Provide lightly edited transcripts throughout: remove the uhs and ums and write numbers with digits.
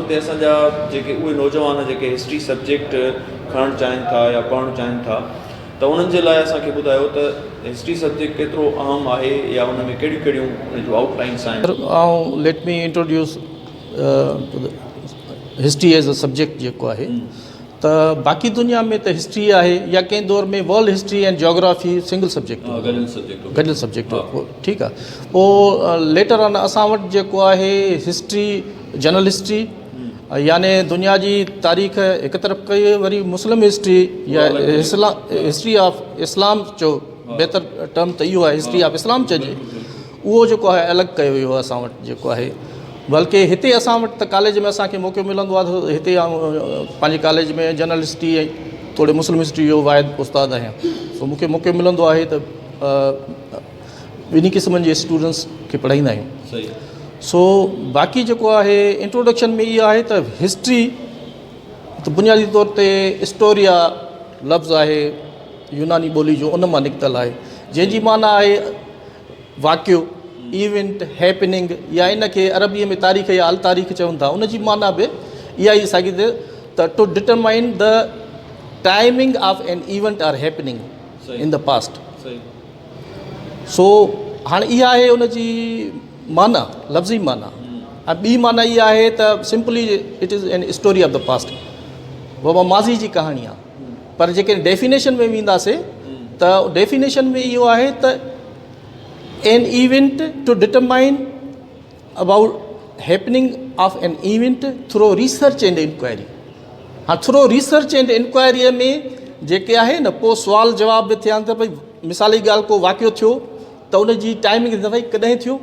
طور تي اسان جا جيڪي اهي نوجوان جيڪي هسٽري سبجيڪٽ کڻڻ چاهين ٿا يا پڙهڻ چاهين ٿا ته انهن جي لاء اسان کي ٻڌايو ته هسٽري سبجيڪٽ ڪيترو اهم آهي يا ان ۾ ڪهڙيون ڪهڙيون ان جون آئوٽ لائنس آهن. سر آئون let me introduce history as a subject جيڪو آهي ته باقي دنيا ۾ ته هسٽري آهي يا ڪنهن دور ۾ world history ۽ geography single subject هو گڏيل سبجيڪٽ هو گڏيل سبجيڪٽ هو ٺيڪ آهي پوء ليٽر آن اسان وٽ جيڪو آهي هسٽري جنرل هسٽري يعني دنيا جي تاريخ هڪ طرف ڪئي وري مسلم هسٽري يا هسٽري آف اسلام چئو بهتر ٽرم ته اهو آهي هسٽري آف اسلام چئجي اهو جيڪو آهي الڳ ڪيو ويو آهي اسان وٽ جيڪو آهي بلڪه هتي اسان وٽ ته ڪاليج ۾ اسانکي موقعو ملندو آهي ته هتي آئون پنهنجي ڪاليج ۾ جنرل هسٽري توڙي مسلم هسٽري جو واحد استاد آهيان سو مونکي موقعو ملندو آهي ته ٻنهي قسمن جي اسٽوڊنٽس کي پڙهائيندا آهيون سو باقي جيڪو آهي انٽروڊڪشن ۾ اهو آهي ته هسٽري ته بنيادي طور تي اسٽوريا لفظ آهي يوناني ٻولي جو ان مان نڪتل آهي جنهن جي معنيٰ آهي واقعو ايونٽ هيپننگ يا ان کي عربيء ۾ تاريخ يا التاريخ چون ٿا ان جي معنيٰ به اها ئي ساڳي ته to determine the timing of an event or happening in the past so هاڻي اها آهي ان جي معنيٰ لفظي معنيٰ ۽ ٻي معنيٰ اها آهي ته simply it is an story of the past بابا ماضي جي ڪهاڻي آهي پر جيڪڏهن ڊيفينيشن ۾ وينداسي ته ڊيفينيشن ۾ اهو آهي ته an event to determine about happening of an event through research and inquiry ها ٿرو ريسرچ اينڊ انڪوائريء ۾ جيڪي آهي نه پوء سوال جواب به ٿيا ته ڀئي مثال جي ڳالهه ڪو واقعو ٿيو ته ان جي ٽائمنگ ته ڀئي ڪڏهن ٿيو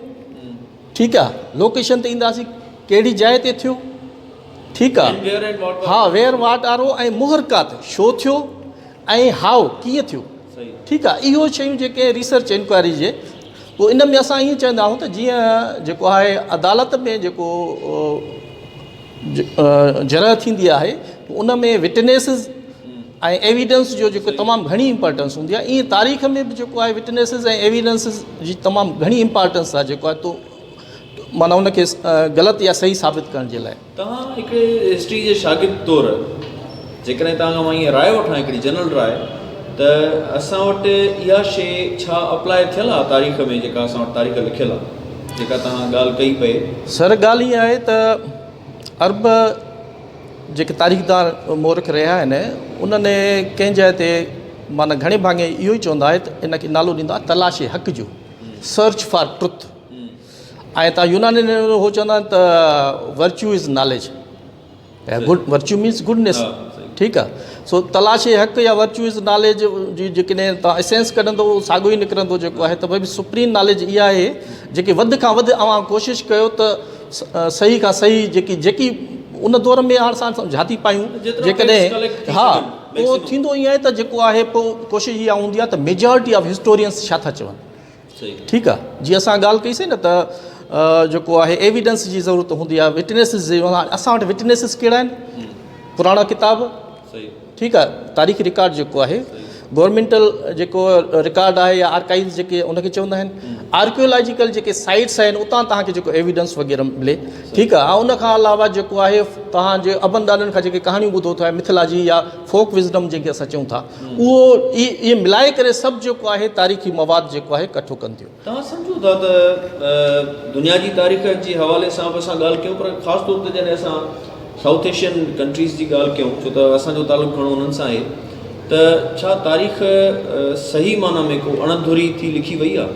ٺيڪ آ لوڪيشن تي اينداسين ڪهڙي جاء تي ٿيو ٺيڪ آ ها ويئر واٽ آرو ۽ محرڪات شو ٿيو ۽ هائو ڪيئن ٿيو ٺيڪ آ اهو شيون جيڪي ريسرچ انڪوائري جي پوء ان ۾ اسان ائين چوندا آهيون ته جيئن جيڪو آهي عدالت ۾ جيڪو جرح ٿيندي آهي ان ۾ وٽنيسز ۽ ايويڊنس جو جيڪو تمام گهڻي امپارٽنس هوندي آهي ائين تاريخ ۾ به جيڪو آهي وٽنيسز ۽ ايويڊنسز جي تمام گهڻي امپارٽنس آهي جيڪو آهي تو معنيٰ ان کي غلط يا صحيح ثابت ڪرڻ جي لاء. توهان هڪڙي هسٽري جي شاگرد طور جيڪڏهن توهان کان مان ائين راء وٺان هڪڙي جنرل راء ته اسان وٽ اها شيء ڇا اپلاء ٿيل آهي تاريخ ۾ جيڪا اسان وٽ تاريخ لکيل آهي جيڪا توهان ڳالهه ڪئي پئي. سر ڳالهه هيء آهي ته عرب جيڪي تاريخدان مورخ رهيا آهن انهن ڪنهن جاء تي معنيٰ گهڻي ڀاڱي اهو ئي چوندا آهي ته ان کي نالو ڏيندا تلاش حق جو سرچ فار ٽروٿ ۽ تان يونانين هو چوندا آهن ته virtue is knowledge good virtue means goodness ٺيڪ آ سو تلاش حق يا ورچو از ناليج جي جيڪڏهن تان اسينس ڪڍندو اهو ساڳيو ئي نڪرندو جيڪو آهي ته ڀئي سپريم ناليج اها آهي جيڪي وڌ کان وڌ اوهان ڪوشش ڪيو ته صحيح کان صحيح جيڪي جيڪي ان دور ۾ هاڻ اسان جھاتي پايون جيڪڏهن ها پوء ٿيندو ائين آهي ته جيڪو آهي پوء ڪوشش اها هوندي آهي ته ميجارٽي آف هسٽورينس ڇا ٿا چون ٺيڪ آ جي اسان ڳالهه ڪئي سي نه ته جيڪو آهي ايويڊنس جي ضرورت هوندي آهي وٽنيسز جي اسان وٽ وٽنيسز ڪهڙا آهن پراڻا ڪتاب ٺيڪ آ تاريخي رڪارڊ جيڪو آهي گورنمينٽل جيڪو رڪارڊ آهي يا آرڪائيوز جيڪي ان کي چوندا آهن آرڪيولاجيڪل جيڪي سائيٽس آهن اتان تهان کي جيڪو ايويڊنس وغيره ملي ٺيڪ آ ان کان علاوه جيڪو آهي تهان جي ابن ڏاڏن کان جيڪي ڪهاڻيون ٻڌو ٿا مٿلاجي يا فوڪ وزڊم جنهن کي اسان چئون ٿا اهو اهي ملائي ڪري سڀ جيڪو آهي تاريخي مواد جيڪو آهي ڪٺو ڪن ٿيون. توهان سمجهو ٿا ته دنيا جي تاريخ جي حوالي سان به اسان ڳالهه ڪيون پر خاص طور تي جڏهن اسان سائوٿ ايشين ڪنٽريز جي ڳالهه ڪيون ڇو ته اسان جو تعلق گهڻو انهن سان آهي ته ڇا تاريخ صحيح معنيٰ ۾ ڪو اڻ ڌري ٿي لکي وئي آهي؟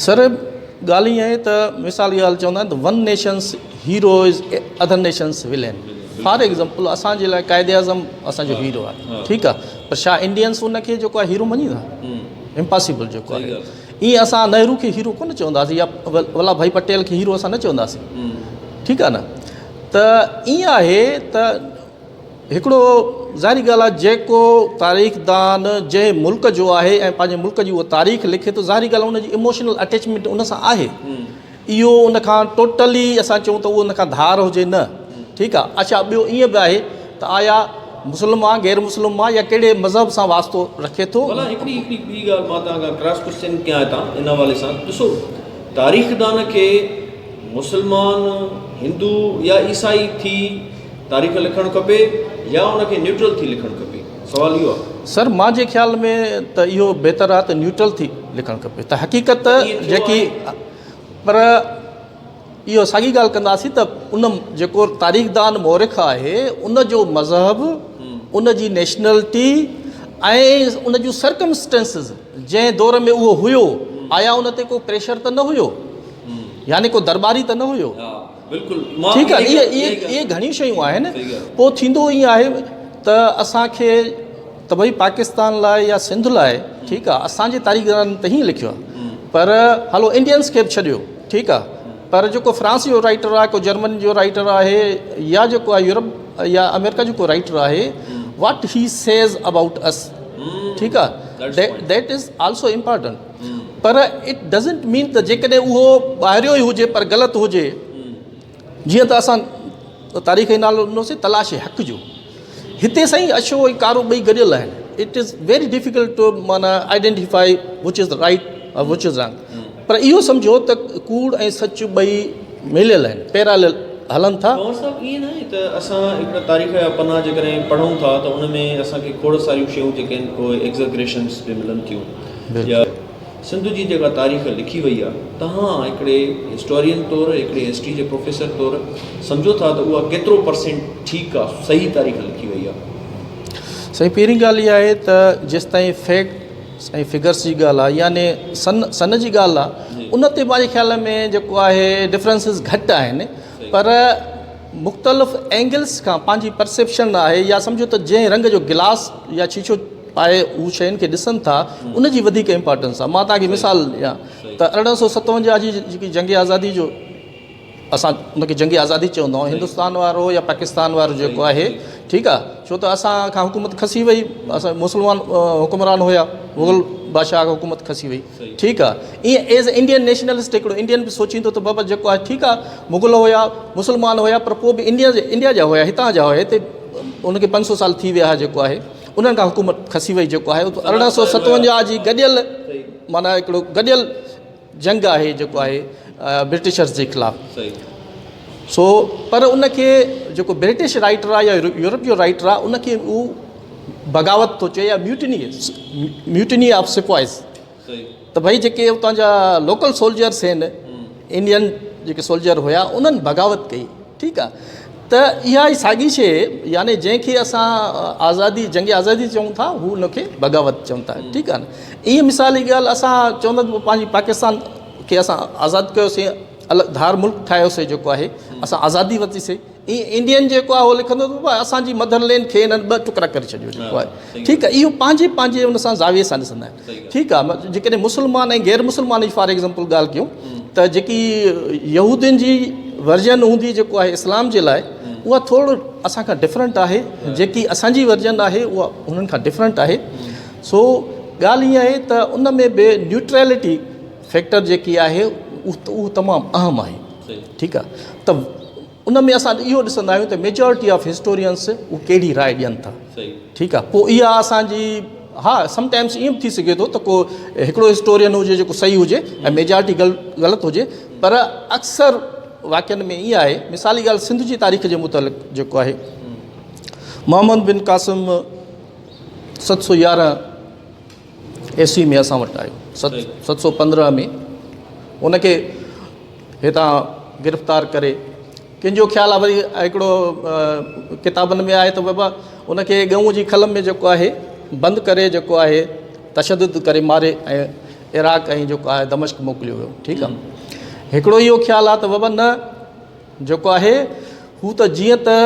سر ڳالهه ائين آهي ته مثال جي ڳالهه چوندا آهن ته one nation's hero is other nation's villain for example اسان جي لاء قائد اعظم اسان جو هيرو آهي ٺيڪ آهي پر ڇا انڊينس ان کي جيڪو آهي هيرو مڃيندا امپاسيبل جيڪو آهي ائين اسان نهرو کي هيرو ڪونه چونداسين يا ولا ڀائي پٽيل کي هيرو اسان نه چونداسين ٺيڪ آهي نه ته ائين آهي ته هڪڙو ظاهري ڳالهه آهي جيڪو تاريخدان جنهن ملڪ جو آهي ۽ پنهنجي ملڪ جي اها تاريخ لکي ٿو ظاهري ڳالهه ان جي اموشنل اٽيچمينٽ ان سان آهي اهو ان کان ٽوٽلي اسان چئون ته اهو ان کان ڌار هجي نه ٺيڪ آهي اڇا ٻيو ائين به آهي ته آيا مسلم آ غير مسلم آ يا ڪهڙي مذهب سان واسطو رکي ٿو. ڀلا هڪڙي هڪڙي ٻي ڳالهه مان توهان کان ڪراس ڪوسچن ڪيان هتان ان حوالي سان ڏسو تاريخدان کي مسلمان هندو يا عيسائي ٿي تاريخ لکڻ کپي يا ان کي نيوٽرل ٿي لکڻ کپي؟ سوال اهو آهي. سر مان جي خيال ۾ ته اهو بهتر آهي ته نيوٽرل ٿي لکڻ کپي ته حقيقت جيڪي پر اهو ساڳي ڳالهه ڪنداسين ته ان جيڪو تاريخدان مورخ آهي ان جو مذهب ان جي نيشنلٽي ۽ ان جون سرڪمسٽنسز جنهن دور ۾ اهو هيو آيا ان تي ڪو پريشر ته نه هيو يعني ڪو درٻاري ته نه هيو بلڪل ٺيڪ آهي اهي اهي گهڻيون شيون آهن پوء ٿيندو ائين آهي ته اسانکي ته ڀئي پاڪستان لاء يا سنڌ لاء ٺيڪ آهي اسانجي تاريخدانن ته هيئن لکيو آهي پر هلو انڊينس کي به ڇڏيو ٺيڪ آهي پر جيڪو فرانس جو رائٽر آهي ڪو جرمني جو رائٽر آهي يا جيڪو آهي يورپ يا آمريڪا جو ڪو رائٽر آهي what he says about اس ٺيڪ آهي that is also important per it doesn't مين ته جيڪڏهن اهو ٻاهريو ئي هجي پر غلط هجي جيئن ته اسان تاريخ جو نالو ڏنوسي تلاش حق جو هتي سائين اڇو ۽ ڪارو ٻئي گڏيل آهن it is very difficult two معنيٰ identify which is right which is wrong پر اهو سمجهو ته ڪوڙ ۽ سچ ٻئي مليل آهن پيرالل هلن ٿا. ڪنور صاحب ائين ناهي ته اسان هڪڙا تاريخ جا پنا جيڪڏهن پڙهون ٿا ته ان ۾ اسان کي کوڙ ساريون شيون جيڪي آهن اهي ايگزگريشنس به ملن ٿيون يا سنڌ جي جيڪا تاريخ لکي وئي آهي توهان هڪڙي هسٽورين طور هڪڙي هسٽري جي پروفيسر طور سمجهو ٿا ته اها ڪيترو پرسينٽ ٺيڪ آهي صحيح تاريخ لکي وئي آهي. سائين پهرين ڳالهه اها آهي ته جيستائين فيڪٽ ۽ فگرس جي ڳالهه آهي يعني سن سن جي ڳالهه آهي ان تي منهنجي خيال ۾ جيڪو آهي ڊفرنسز گهٽ آهن پر مختلف اينگلس کان پنهنجي پرسيپشن آهي يا سمجهو ته جنهن رنگ جو گلاس يا شيشو پائي هو شين کي ڏسن ٿا ان جي وڌيڪ امپارٽنس آهي مان توهان کي مثال ڏيان ته 1857 جي جيڪي جنگ آزادي جو اسان ان کي جنگ آزادي چوندا آهيون هندستان وارو يا پاڪستان وارو جيڪو آهي ٺيڪ آهي ڇو ته اسان کان حڪومت کسي وئي اسان مسلمان حڪمران هيا مغل بادشاهه کان حڪومت کسي وئي ٺيڪ آهي ائين ايز انڊين نيشنلسٽ هڪڙو انڊين به سوچيندو ته بابا جيڪو آهي ٺيڪ آهي مغل هيا مسلمان هيا پر پوء به انڊيا انڊيا جا هيا هتان جا هيا هتي ان کي 500 سال ٿي ويا جيڪو آهي انهن کان حڪومت کسي وئي جيڪو آهي 1857 جي گڏيل معنيٰ هڪڙو گڏيل جنگ آهي جيڪو آهي برٽشرز جي خلاف سو پر ان کي جيڪو برٽش رائٽر آهي يا يورپ جو رائٽر آهي ان کي هو بغاوت ٿو چئي يا ميوٽني ميوٽني آف سپوائز ته ڀئي جيڪي اتان جا لوڪل سولجرس آهن انڊين جيڪي سولجر هيا انهن بغاوت ڪئي ٺيڪ آ ته اها ئي ساڳي شيء يعني جنهن کي اسان آزادي جنگ آزادي چئون ٿا هو ان کي بغاوت چون ٿا ٺيڪ آ نه ائين مثال جي ڳالهه اسان چوندا ته پنهنجي پاڪستان کي اسان آزاد ڪيوسين الڳ ڌار ملڪ ٺاهيوسين جيڪو آهي اسان آزادي ورتيسين ائين انڊين جيڪو آهي اهو لکندو ته اسان جي مدر لينڊ کي هنن ٻه ٽڪرا ڪري ڇڏيو جيڪو آهي ٺيڪ آ اهو پنهنجي پنهنجي ان سان زاويي سان ڏسندا آهن ٺيڪ آ جيڪڏهن مسلمان ۽ غير مسلمان جي فار ايگزامپل ڳالهه ڪيون ته جيڪي يهودين جي ورجن هوندي جيڪو آهي اسلام جي لاء اها ٿورو اسان کان ڊفرنٽ آهي جيڪي اسان جي ورجن آهي اها انهن کان ڊفرنٽ آهي سو ڳالهه ائين آهي ته ان ۾ به نيوٽرلٽي فيڪٽر جيڪي آهي اهو تمام اهم آهي ٺيڪ آهي ته ان ۾ اسان اهو ڏسندا آهيون ته ميجارٽي آف هسٽورينس هو ڪهڙي راء ڏين ٿا ٺيڪ آهي پوء اها اسان جي ها سم ٽائمس ائين به ٿي سگهي ٿو ته ڪو هڪڙو هسٽورين هجي جيڪو صحيح هجي ۽ ميجارٽي غلط هجي پر اڪثر واقعن ۾ ائين آهي مثالي ڳالهه سنڌ جي تاريخ جي متعلق جيڪو آهي محمد بن قاسم 711 عيسوي ۾ اسان وٽ آيو 715 ۾ ان کي هتان گرفتار ڪري ڪن جو خيال آهي وري هڪڙو ڪتابن ۾ آهي ته بابا ان کي ڳئون جي کل ۾ جيڪو آهي بند ڪري جيڪو آهي تشدد ڪري ماري ۽ عراق ۽ جيڪو آهي دمشق موڪليو ويو ٺيڪ آهي هڪڙو اهو خيال آهي ته بابا نه جيڪو آهي هو ته جيئن ته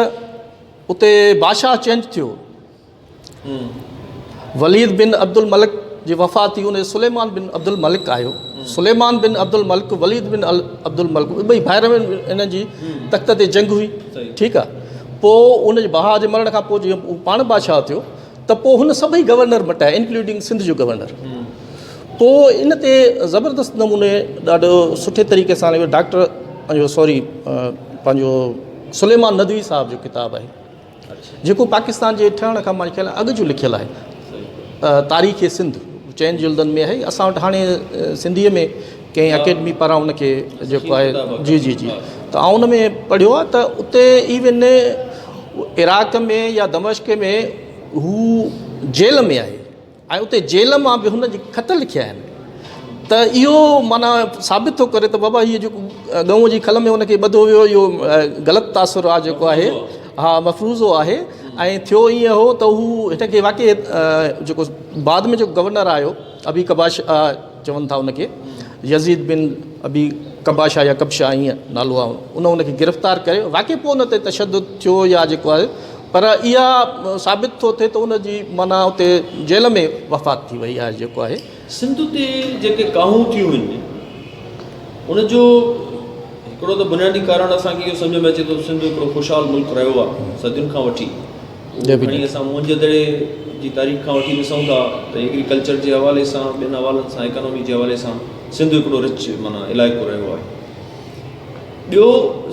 اتي بادشاهه چينج ٿيو وليد بن عبدالملڪ جي وفات ٿي ان سليمان بن عبدالملڪ آيو سليمان بن عبدالملڪ وليد بن عبدالملڪ ٻئي ڀائر ۾ انهن جي تخت تي جنگ هئي ٺيڪ آ پوء ان جي ڀاء جي مرڻ کان پوء جيئن هو پاڻ بادشاهه ٿيو ته پوء هن سڀئي گورنر مٽايا انڪلوڊنگ سنڌ جو گورنر پوء ان تي زبردست نموني ڏاڍو سٺي طريقي سان ڊاڪٽر اهو سوري پنهنجو سليمان ندوي صاحب جو ڪتاب آهي جيڪو پاڪستان جي ٺهڻ کان منهنجي خيال اڳ جو لکيل آهي تاريخ سنڌ چئن جلدن ۾ آهي اسان وٽ هاڻي سنڌيء ۾ ڪنهن اڪيڊمي پاران ان کي جيڪو آهي جي جي جي ته آئون ان ۾ پڙهيو آهي ته اتي ايون عراق ۾ يا دمشق ۾ هو جيل ۾ آهي ۽ اتي جيل مان به هن جي خط لکيا آهن ته اهو معنيٰ ثابت ٿو ڪري ته بابا هيء جيڪو ڳئون جي کل ۾ هن کي ٻڌو ويو اهو غلط تاثر آهي جيڪو آهي ها مفروضو آهي ۽ ٿيو ائين هو ته هو هن کي واقعي جيڪو بعد ۾ جيڪو گورنر آيو ابي قباش چون ٿا ان کي يزيد بن ابي قباشا يا قبشا ائين نالو آهي ان ان کي گرفتار ڪري واقعي پوء ان تي تشدد ٿيو يا جيڪو آهي پر اها ثابت ٿو ٿئي ته ان جي معنيٰ اتي جيل ۾ وفات ٿي وئي آهي جيڪو آهي. سنڌ تي جيڪي ڪاهون ٿيون آهن ان جو هڪڙو ته بنيادي ڪارڻ اسان کي اهو سمجهه ۾ اچي ٿو ته سنڌ هڪڙو خوشحال ملڪ رهيو آهي صدين کان وٺي اهو کڻي اسان موهن جي دڙي جي تاريخ کان وٺي ڏسون ٿا ته ايگريڪلچر جي حوالي سان ٻين حوالن سان ايڪانامي جي حوالي سان سنڌ هڪڙو رچ معنيٰ علائقو رهيو آهي. ٻيو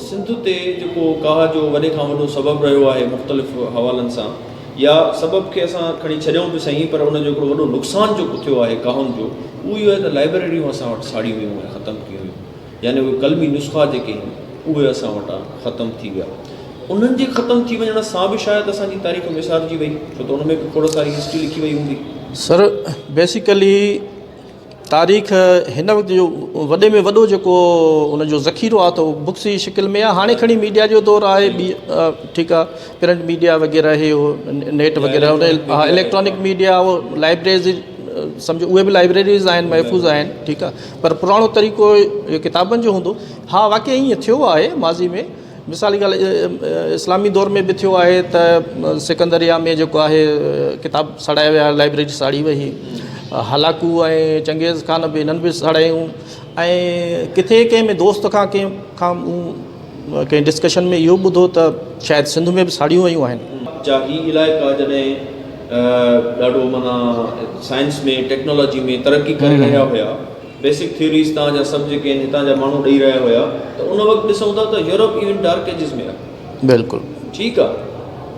سنڌ تي جيڪو ڪاهه جو وڏي کان وڏو سبب رهيو آهي مختلف حوالن سان يا سبب کي اسان کڻي ڇڏيون به سهي پر ان جو هڪڙو وڏو نقصان جيڪو ٿيو آهي ڪاهن جو اهو اهو آهي ته لائبريريون اسان وٽ ساڙيون ويون ۽ ختم ڪيون ويون يعني اهي قلمي نسخا جيڪي آهن اهي اسان وٽان ختم ٿي ويا انهن جي ختم ٿي وڃڻ سان به شايد اسان جي تاريخ ميسارجي وئي ڇو ته ان ۾ به کوڙ ساري هسٽري لکي وئي هوندي. سر بيسيڪلي تاريخ هن وقت جو وڏي ۾ وڏو جيڪو ان جو ذخيرو آهي ته اهو بڪس جي شڪل ۾ آهي هاڻي کڻي ميڊيا جو دور آهي ٻي ٺيڪ آهي پرنٽ ميڊيا وغيره هي هو نيٽ وغيره ها اليڪٽرانڪ ميڊيا اهو لائبريريز سمجهو اهي به لائبريريز آهن محفوظ آهن ٺيڪ آهي پر پراڻو طريقو ڪتابن جو هوندو ها واقعي ائين ٿيو آهي ماضي ۾ مثال جي ڳالهه اسلامي دور ۾ به ٿيو آهي ته سڪندريا ۾ جيڪو آهي ڪتاب ساڙايا ويا لائبريري ساڙي وئي هلاڪو ۽ چنگيز خان به انهن به ساڙايون ۽ ڪٿي ڪنهن ۾ دوست کان ڪنهن کان مون ڪنهن ڊسڪشن ۾ اهو ٻڌو ته شايد سنڌ ۾ به ساڙيون ويون آهن. جا هي علائقا جڏهن ڏاڍو معنيٰ سائنس ۾ ٽيڪنالاجي ۾ ترقي ڪري رهيا هيا بيسڪ ٿيوريز تان جا سڀ جيڪي آهن هتان جا ماڻهو ڏئي رهيا هيا ته ان وقت ڏسون ٿا ته يورپ ايون ڊارڪ ايجز ۾ آهي. بلڪل. ٺيڪ آ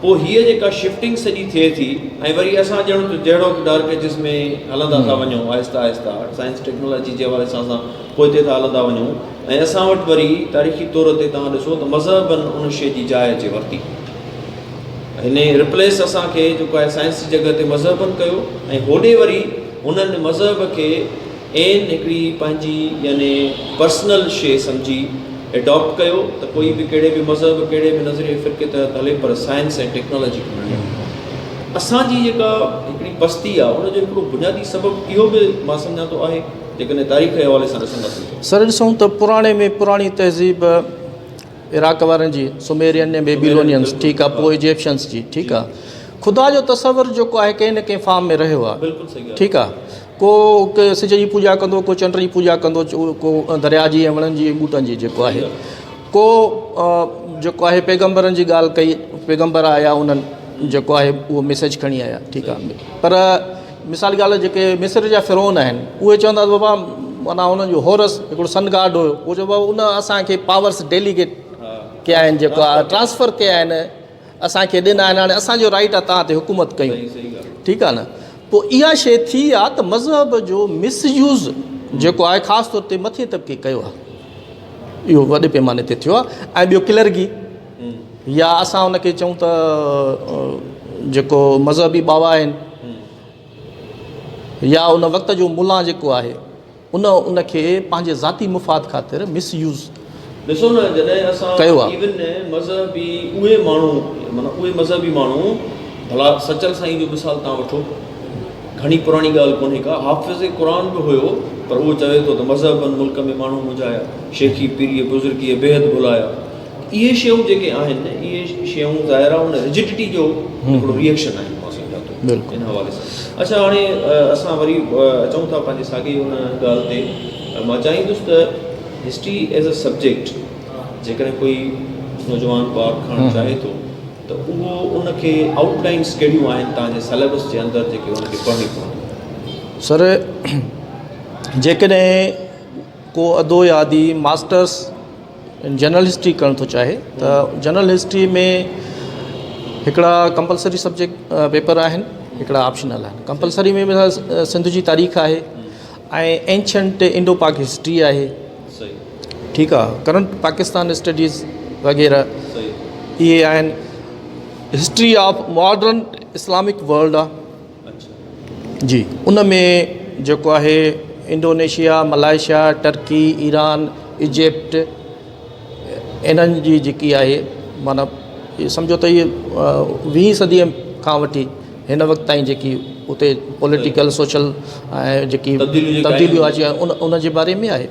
پوء هيء جيڪا شفٽنگ سڄي ٿئي ٿي ۽ وري اسان ڄڻ ته جهڙوڪ ڊارڪ ايجز ۾ هلندا ٿا وڃون آهستي آهستي سائنس ٽيڪنالاجي جي حوالي سان اسان پوئتي ٿا هلندا وڃون ۽ اسان وٽ وري تاريخي طور تي توهان ڏسو ته مذهبن ان شيء جي جاء اچي ورتي هن رپليس اسان کي جيڪو آهي سائنس جي جڳهه تي مذهبن ڪيو ۽ هوڏي وري هنن مذهب کي عين هڪڙي پنهنجي يعني پرسنل شيء سمجهي اڊاپٽ ڪيو ته ڪوئي به ڪهڙي به مذهب ڪهڙي به نظريي فرقي تحت هلي پر سائنس ۽ ٽيڪنالاجي کي مڃي. اسان جي جيڪا هڪڙي پستي آهي ان جو هڪڙو بنيادي سبب اهو به مان سمجهان ٿو آهي جيڪڏهن تاريخ جي حوالي سان ڏسنداسين ته. سر ڏسون ته پراڻي ۾ پراڻي تهذيب عراق وارن جي سميرين ۽ بيبيلونينس ٺيڪ آ پوء ايجپشنس جي ٺيڪ آ خدا جو تصور جيڪو آهي ڪنهن نه ڪنهن فارم ۾ رهيو آ ٺيڪ آ ڪو سج جي پوڄا ڪندو ڪو چنڊ جي پوڄا ڪندو ڪو درياء جي ۽ وڻن جي ۽ ٻوٽن جي جيڪو آهي ڪو جيڪو آهي پيغمبرن جي ڳالهه ڪئي پيغمبر آيا انهن جيڪو آهي اهو ميسيج کڻي آيا ٺيڪ آ پر مثال جي ڳالهه جيڪي مصر جا فرعون آهن اهي چوندا ته بابا معنيٰ انهن جو هورس هڪڙو سن گاڊ هيو اهو چيو بابا ان اسانکي پاورس ڊيليگيٽ ڪيا آهن جيڪو آهي ٽرانسفر ڪيا آهن اسانکي ڏنا آهن هاڻي اسانجو رائٽ آهي توهان تي حڪومت ڪيون ٺيڪ آهي نه پوء اها شيء ٿي آهي ته مذهب جو مس يوز جيڪو آهي خاص طور تي مٿين طبقي ڪيو آهي اهو وڏي پيماني تي ٿيو آهي ۽ ٻيو ڪلرگي يا اسان ان کي چئون ته جيڪو مذهبي ٻاوا آهن يا ان وقت جو ملان جيڪو آهي ان ان کي پنهنجي ذاتي مفاد خاطر مس يوز ڏسو نه جڏهن اسان ڪيو آهي. ايون مذهبي اهي ماڻهو معنيٰ اهي مذهبي ماڻهو ڀلا سچل سائين جو مثال تان وٺو گهڻي پراڻي ڳالهه ڪونهي ڪا حافظ قرآن به هيو پر اهو چوي ٿو ته مذهبن ملڪ ۾ ماڻهو منجهايا شيخي پيريء بزرگيء بيحد ڀلايا اهي شيون جيڪي آهن اهي شيون ظاهر آهي ان رجڊٽي جو هڪڙو ري ايڪشن آهن مان سمجهان ٿو بلڪل ان حوالي سان اڇا هاڻي اسان وري اچون ٿا پنهنجي ساڳي ان ڳالهه تي مان چاهيندس ته هسٽري ايز اي سبجيڪٽ جيڪڏهن ڪوئي نوجوان ٻار کڻڻ چاهي ٿو ته اهو ان کي آئوٽ لائنس ڪهڙيون آهن تان جي سليبس جي اندر جيڪي ان کي پڙهڻي پوندي. سر جيڪڏهن ڪو ادو يا ادي ماسٽرس جنرل هسٽري ڪرڻ ٿو چاهي ته جنرل هسٽري ۾ هڪڙا ڪمپلسري سبجيڪٽ پيپر آهن هڪڙا آپشنل آهن ڪمپلسري ۾ مثال سنڌ جي تاريخ آهي ۽ اينشنٽ انڊو پاڪ هسٽري آهي ٺيڪ آ ڪرنٽ پاڪستان اسٽڊيز وغيره اهي آهن history of modern Islamic world آ جي ان ۾ جيڪو آهي Indonesia Malaysia Turkey Iran Egypt انهن جي جيڪي آهي معنيٰ سمجهو ته اهي ويهين صديء کان وٺي هن وقت تائين جيڪي اتي پوليٽيڪل سوشل ۽ جيڪي تبديليون اچي ان ان جي باري ۾ آهي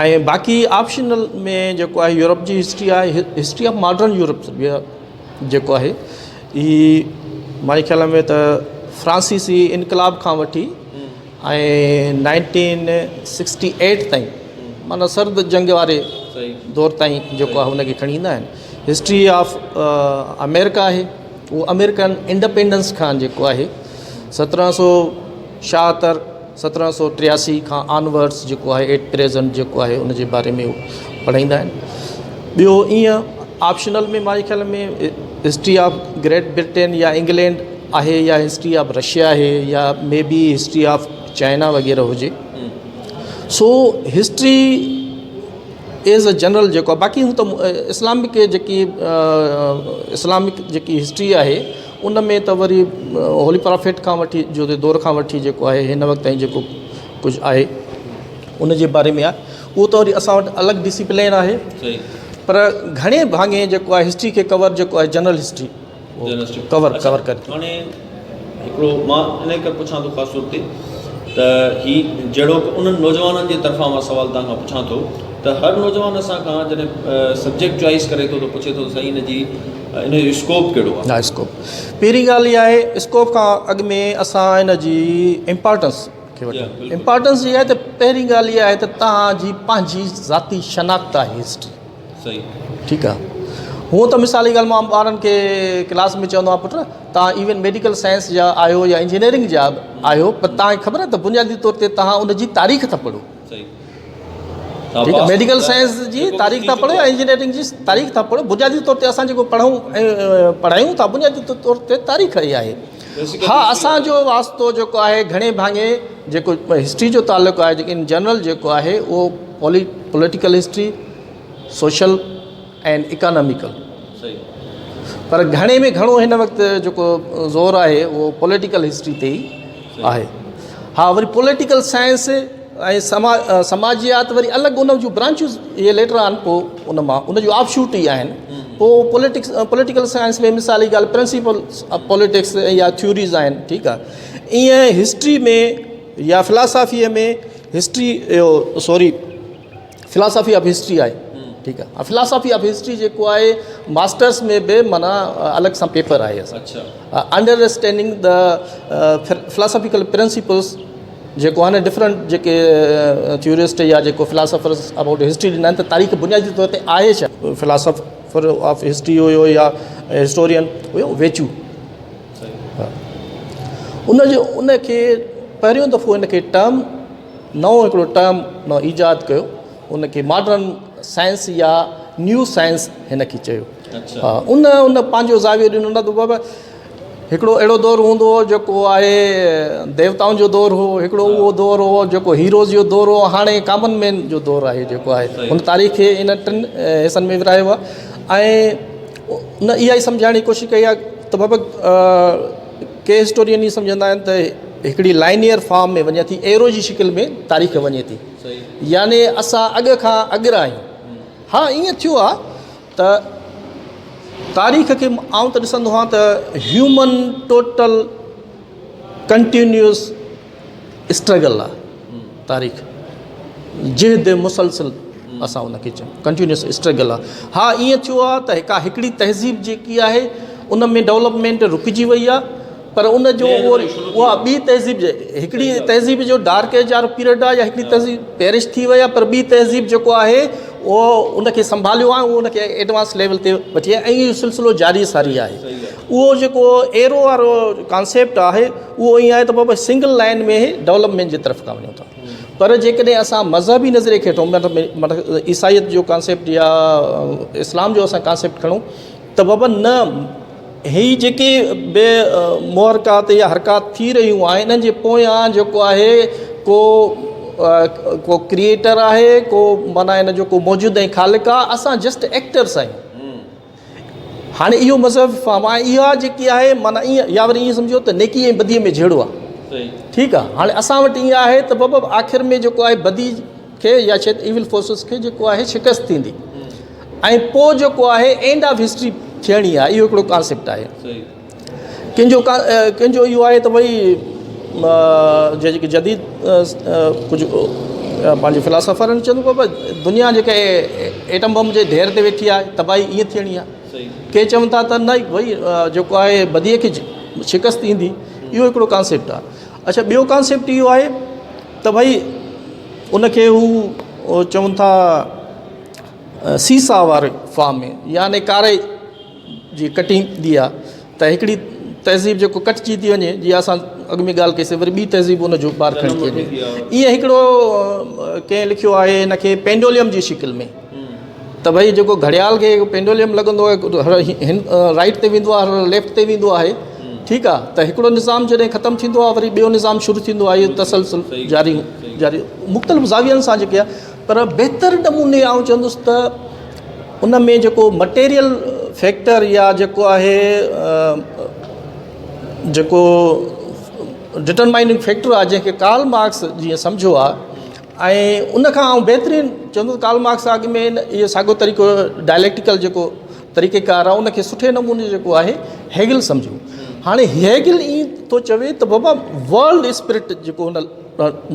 ۽ باقي آپشنل ۾ جيڪو آهي يورپ جي هسٽري آهي هسٽري آف ماڊرن يورپ جيڪو آهي هي منهنجي خيال ۾ ته فرانسيسي انقلاب کان وٺي ۽ نائنٽين سڪسٽي ايٽ تائين معنيٰ سرد جنگ واري دور تائين جيڪو آهي ان کي کڻي ايندا آهن هسٽري آف آمريڪا آهي اهو آمريڪن انڊيپينڊنس کان جيڪو آهي سترهن سو ڇاهتر 1783 کان آنورڊس جيڪو آهي ايٽ پريزنٽ جيڪو آهي ان جي باري ۾ پڙهائيندا آهن ٻيو ائين آپشنل ۾ منهنجي خيال ۾ هسٽري آف گريٽ برٽين يا انگلينڊ آهي يا هسٽري آف رشيا آهي يا may be history of China وغيره هجي سو هسٽري ايز ا جنرل جيڪو آهي باقي هو ته اسلامڪ جيڪي اسلامڪ جيڪي هسٽري آهي ان ۾ ته وري هولي پرافيٽ کان وٺي جو دور کان وٺي جيڪو آهي هن وقت تائين جيڪو ڪجهه آهي ان جي باري ۾ آهي اهو ته وري اسان وٽ الڳ ڊسيپلين آهي پر گهڻي ڀاڱي جيڪو آهي هسٽري کي ڪور جيڪو آهي جنرل هسٽري ڪور ڪور ڪري ٿي. هاڻي هڪڙو مان انهي ڪري پڇان ٿو خاص طور تي ته هي جهڙوڪ انهن نوجوانن جي طرفان مان سوال توهان کان پڇان ٿو ته هر نوجوان اسان کان جڏهن سبجيڪٽ چوائس ڪري ٿو ته پڇي ٿو سائين ان جي ان جو اسڪوپ ڪهڙو آهي؟ ها اسڪوپ پهرين ڳالهه اها آهي اسڪوپ کان اڳ ۾ اسان ان جي امپارٽنس کي وٺون امپارٽنس اها آهي ته پهرين ڳالهه اها آهي ته توهان جي پنهنجي ذاتي شناخت آهي هسٽري صحيح ٺيڪ آ هونء ته مثال جي ڳالهه مان ٻارن کي ڪلاس ۾ چوندو آهيان پٽ توهان ايون ميڊيڪل سائنس جا آهيو يا انجنيئرنگ جا به آهيو پر توهان کي خبر آهي ته بنيادي طور تي توهان ان جي تاريخ ٿا پڙهو ٺيڪ آ ميڊيڪل سائنس جي تاريخ ٿا پڙهو يا انجنيئرنگ جي تاريخ ٿا پڙهو بنيادي طور تي اسان جيڪو پڙهون ۽ پڙهايون ٿا بنيادي طور تي تاريخ ئي آهي ها اسان جو واسطو جيڪو آهي گهڻي ڀاڱي جيڪو هسٽري جو تعلق آهي جيڪو ان جنرل جيڪو آهي اهو پولي پوليٽيڪل هسٽري سوشل ۽ اڪاناميڪل پر گهڻي ۾ گهڻو هن وقت جيڪو زور آهي اهو پوليٽيڪل هسٽري تي ئي آهي ها وري پوليٽيڪل سائنس ۽ سما سماجيات وري الڳ ان جون برانچون اهي ليٽر آن پوء ان مان ان جون آف شوٽ ئي آهن پوء پوليٽڪس پوليٽيڪل سائنس ۾ مثال جي ڳالهه پرنسپلس آف پوليٽڪس يا ٿيوريز آهن ٺيڪ آهي ائين هسٽري ۾ يا فلاسافيء ۾ هسٽري اهو سوري فلاسافي آف هسٽري آهي ٺيڪ آهي فلاسافي آف هسٽري جيڪو آهي ماسٽرس ۾ به معنيٰ الڳ سان پيپر آهي اسان انڊراسٽينڊنگ the philosophical principles جيڪو آهي نه ڊفرنٽ جيڪي ٿيورسٽ يا جيڪو فلاسافرس ابائوٽ هسٽري ڏنا آهن ته تاريخ بنيادي طور تي آهي ڇا فلاسافر آف هسٽري هيو يا هسٽورين هيو ويچو ان جو ان کي پهريون دفعو ان کي ٽرم نئون هڪڙو ٽرم ايجاد ڪيو ان کي ماڊرن سائنس يا نيو سائنس هن کي چيو ها ان ان پنهنجو زاويو ڏنو نه ته بابا هڪڙو اهڙو دور هوندو هو جيڪو آهي ديوتائن جو دور هو هڪڙو اهو دور هو جيڪو هيروز جو دور هو هاڻي ڪامن مين جو دور آهي جيڪو آهي هن تاريخ کي ان ٽن حصن ۾ ورهايو آهي ۽ ان اها ئي سمجهائڻ جي ڪوشش ڪئي آهي ته بابا ڪي هسٽورين ائين سمجهندا آهن ته هڪڙي لائنيئر فارم ۾ وڃي ٿي ايرو جي شڪل ۾ تاريخ وڃي ٿي يعني اسان اڳ کان اڳرا آهيون ها ائين ٿيو آهي ته تاريخ کي آئون ته ڏسندو آهيان ته هيومن ٽوٽل ڪنٽينيوس اسٽرگل آهي تاريخ جهد مسلسل اسان ان کي چئون ڪنٽينيوس اسٽرگل آهي ها ائين ٿيو آهي ته هڪا هڪڙي تهذيب جيڪي آهي ان ۾ ڊولپمينٽ رڪجي وئي آهي پر ان جو اها ٻي تهذيب هڪڙي تهذيب جو ڊارڪ ايج وارو پيريڊ آهي يا هڪڙي تهذيب پيرش ٿي وئي آهي پر ٻي تهذيب جيڪو آهي اهو ان کي سنڀاليو آهي اهو ان کي ايڊوانس ليول تي وٺي آيو ۽ اهو سلسلو جاري ساري آهي اهو جيڪو ايرو وارو ڪانسيپٽ آهي اهو ائين آهي ته بابا سنگل لائن ۾ ڊولپمينٽ جي طرف کان وڃون ٿا پر جيڪڏهن اسان مذهبي نظريي کي وٺون مطلب عيسائيت جو ڪانسيپٽ يا اسلام جو اسان ڪانسيپٽ کڻون ته بابا نه هي جيڪي به محرڪات يا حرڪات ٿي رهيون آهن انهن جي پويان جيڪو آهي ڪو ڪو ڪريئيٽر آهي ڪو معنيٰ ان جو ڪو موجود ۽ خالق آهي اسان جسٽ ايڪٽرس آهيون هاڻي اهو مذهب فارم آهي اها جيڪي آهي معنيٰ ائين يا وري ائين سمجهو ته نيڪي ۽ بدي ۾ جهيڙو آهي ٺيڪ آهي هاڻي اسان وٽ ائين آهي ته بابا آخر ۾ جيڪو آهي بدي کي يا شايد ايول فورسز کي جيڪو آهي شڪست ٿيندي ۽ پوء جيڪو آهي اينڊ آف هسٽري ٿيڻي آهي اهو هڪڙو ڪانسيپٽ آهي ڪنهن جو ڪنهن جو اهو آهي ته ڀئي جيڪي جديد ڪجهه پنهنجي فلاسافرن چوندو بابا دنيا جيڪا ايٽم بم جي ڍير تي ويٺي آهي تباهي ائين ٿيڻي آهي ڪي چون ٿا ته نه ڀئي جيڪو آهي بديء کي شڪست ايندي اهو هڪڙو ڪانسيپٽ آهي اڇا ٻيو ڪانسيپٽ اهو آهي ته ڀئي ان کي هو چون ٿا سيسا واري فارم ۾ يعني ڪاري جي ڪٽيندي آ ته هڪڙي تهذيب جيڪو ڪٽجي ٿي وڃي جيئن اسان اڳ ۾ ڳالهه ڪئي سي وري ٻي تهذيب ان جو بار کڻي ٿي وڃي ائين هڪڙو ڪنهن لکيو آهي هن کي پينڊوليم جي شڪل ۾ ته ڀئي جيڪو گهڙيال کي پينڊوليم لڳندو آهي هن رائٽ تي ويندو آهي ليفٽ تي ويندو آهي ٺيڪ آهي ته هڪڙو نظام جڏهن ختم ٿيندو آهي وري ٻيو نظام شروع ٿيندو آهي اهو تسلسل جاري جاري مختلف زاوين سان جيڪي آهي پر بهتر نموني آئون چوندس ته ان ۾ جيڪو مٽيريل فيڪٽر يا جيڪو آهي جيڪو ڊٽرمائننگ فيڪٽر آهي جنهن کي ڪارل مارڪس جيئن سمجهيو آهي ۽ ان کان آئون بهترين چوندس ڪارل مارڪس اڳ ۾ اهو ساڳيو طريقو ڊائليڪٽيڪل جيڪو طريقي ڪار آهي ان کي سٺي نموني جيڪو آهي هيگل سمجهيو هاڻي هيگل ائين ٿو چوي ته بابا ورلڊ اسپرٽ جيڪو هن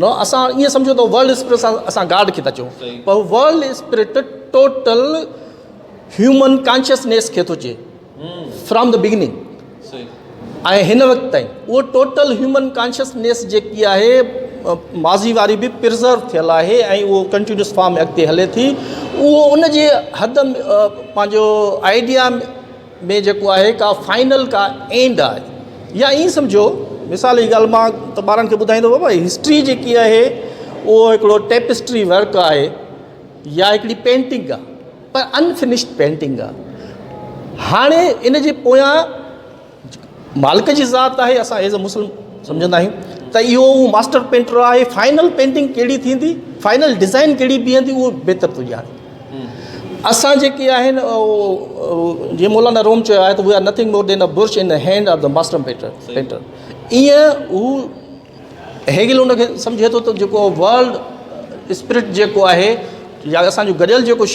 نه اسان ائين سمجهو ته ورلڊ اسپرٽ سان اسان گاڊ کي ٿا چئون پر world spirit total human consciousness کي ٿو چئي فرام the beginning ۽ هن وقت تائين اهو ٽوٽل هيومن ڪانشسنيس جيڪي آهي ماضي واري به پرزرو ٿيل آهي ۽ اهو ڪنٽينيوس فارم ۾ اڳتي هلي ٿي اهو ان جي حد پنهنجو آئيڊيا ۾ جيڪو آهي ڪا فائنل ڪا اينڊ آهي يا ائين سمجهو مثال جي ڳالهه مان ته ٻارن کي ٻڌائيندو بابا هسٽري جيڪي آهي اهو هڪڙو ٽيپسٽري ورڪ آهي يا هڪڙي پينٽنگ آهي پر انفنشڊ پينٽنگ آهي هاڻي ان جي پويان مالڪ جي ذات آهي اسان ايز اي مسلم سمجهندا آهيون ته اهو هو ماسٽر پينٽر آهي فائنل پينٽنگ ڪهڙي ٿيندي فائنل ڊزائن ڪهڙي بيهندي اهو بهتر ٿو ڄاڻي اسان جيڪي آهن جيئن مولانا روم چيو آهي ته we are nothing more than a brush in the hand of the master painter painter ائين هو هيگل ان کي سمجهي ٿو ته جيڪو ورلڊ اسپرٽ جيڪو آهي يا اسانجو گڏيل جيڪو